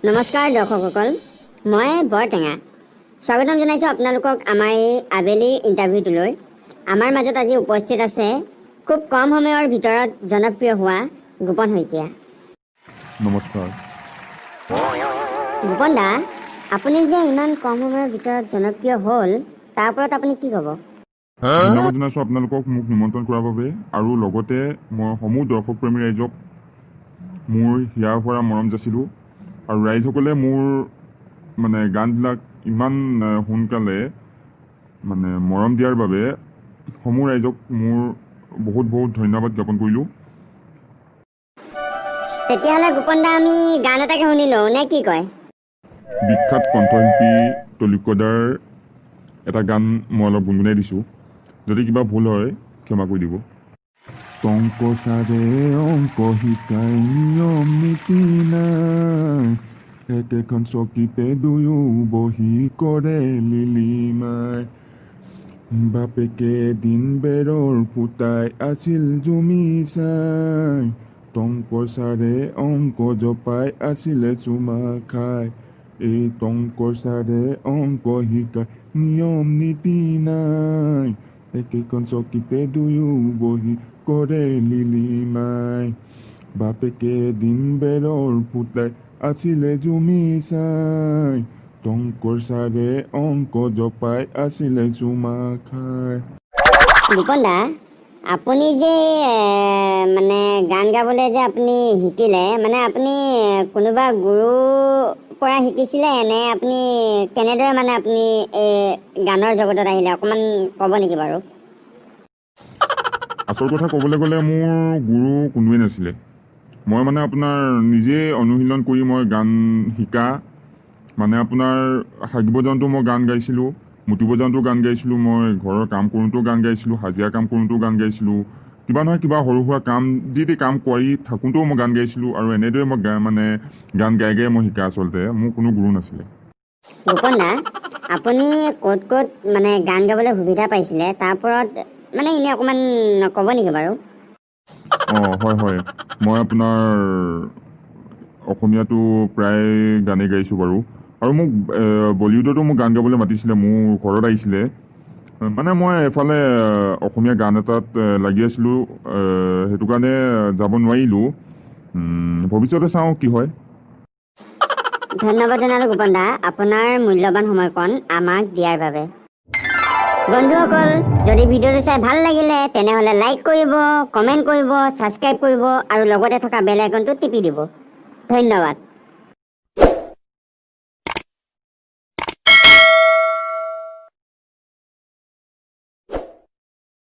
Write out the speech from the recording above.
নমস্কাৰ দৰ্শকসকল, মই বৰটেঙা স্বাগতম জনাইছোঁ আপোনালোকক আমাৰ এই আবেলিৰ ইণ্টাৰভিউটোলৈ। আমাৰ মাজত আজি উপস্থিত আছে খুব কম সময়ৰ ভিতৰত জনপ্ৰিয় হোৱা গোপন শইকীয়া। নমস্কাৰ। গোপন দা, আপুনি যে ইমান কম সময়ৰ ভিতৰত জনপ্ৰিয় হ'ল, তাৰ ওপৰত আপুনি কি ক'ব? ধন্যবাদ জনাইছোঁ আপোনালোকক মোক নিমন্ত্ৰণ কৰাৰ বাবে আৰু লগতে মই সমূহ দৰ্শকপ্ৰেমী ৰাইজক মোৰ হিয়াৰ ভৰা মৰম যাচিলোঁ আৰু ৰাইজসকলে মোৰ মানে গানবিলাক ইমান সোনকালে মানে মৰম দিয়াৰ বাবে সমূহ ৰাইজক মোৰ বহুত বহুত ধন্যবাদ জ্ঞাপন কৰিলোঁ। তেতিয়াহ'লে গোপন দা, আমি গান এটাকে শুনি লওঁ নে কি কয়? বিখ্যাত কণ্ঠশিল্পী তৈলক্যদাৰ এটা গান মই অলপ গুণগুণাই দিছোঁ। যদি কিবা ভুল হয়, ক্ষমা কৰি দিব। টংক ছাৰে অংক শিকাই, নিয়ম নীতি নাই। একেখন চকীতে দুয়ো বহি কৰে লিলিমাই। বাপেকে দিন বেৰৰ ফুটাই আছিল জুমি চাই। টংক ছাৰে অংক জপাই আছিলে চুমা খাই। এই টংক ছাৰে অংক শিকাই, নিয়ম নীতি নাই। একেখন চকীতে দুয়ো বহি কৰে লিলিমাই। বাপেকে দিন বেৰৰ ফুটাই আছিলে জুমি চাই। টংকৰ ছাৰে অংক জপাই আছিলে চুমা খাই। গোপন দা, আপুনি যে মানে গান গাবলৈ যে আপুনি শিকিলে, মানে আপুনি কোনোবা গুৰুৰ পৰা শিকিছিলে নে আপুনি কেনেদৰে মানে আপুনি এই গানৰ জগতত আহিলে, অকণমান ক'ব নেকি বাৰু? আচল কথা ক'বলৈ গ'লে মোৰ গুৰু কোনোৱেই নাছিলে। মই মানে আপোনাৰ নিজে অনুশীলন কৰি মই গান শিকা। মানে আপোনাৰ হাগিব যাওঁতেও মই গান গাইছিলোঁ, মুতিব যাওঁতেও গান গাইছিলোঁ, মই ঘৰৰ কাম কৰোঁতেও গান গাইছিলোঁ, হাজিৰা কাম কৰোঁতেও গান গাইছিলোঁ, কিবা নহয় কিবা সৰু সুৰা কাম, যি টি কাম কৰি থাকোঁতেও মই গান গাইছিলোঁ আৰু এনেদৰে মই মানে গান গাই গাই মই শিকা। আচলতে মোৰ কোনো গুৰু নাছিলে। গোপন দা, আপুনি ক'ত ক'ত মানে গান গাবলৈ সুবিধা পাইছিলে, তাৰ ওপৰত মানে এনেই অকণমান ক'ব নেকি বাৰু? অঁ, হয় হয়, মই আপোনাৰ অসমীয়াটো প্ৰায় গানেই গাইছোঁ বাৰু আৰু মোক বলিউডতো মোক গান গাবলৈ মাতিছিলে, মোৰ ঘৰত আহিছিলে। মানে মই এফালে অসমীয়া গান এটাত লাগি আছিলোঁ, সেইটো কাৰণে যাব নোৱাৰিলোঁ। ভৱিষ্যতে চাওঁ কি হয়। ধন্যবাদ জনালোঁ গোপন দা, আপোনাৰ মূল্যৱান সময়কণ আমাক দিয়াৰ বাবে। বন্ধুসকল, যদি ভিডিঅ'টো চাই ভাল লাগিলে, তেনেহ'লে লাইক কৰিব, কমেণ্ট কৰিব, ছাবস্ক্ৰাইব কৰিব আৰু লগতে থকা বেল আইকনটো টিপি দিব। ধন্যবাদ।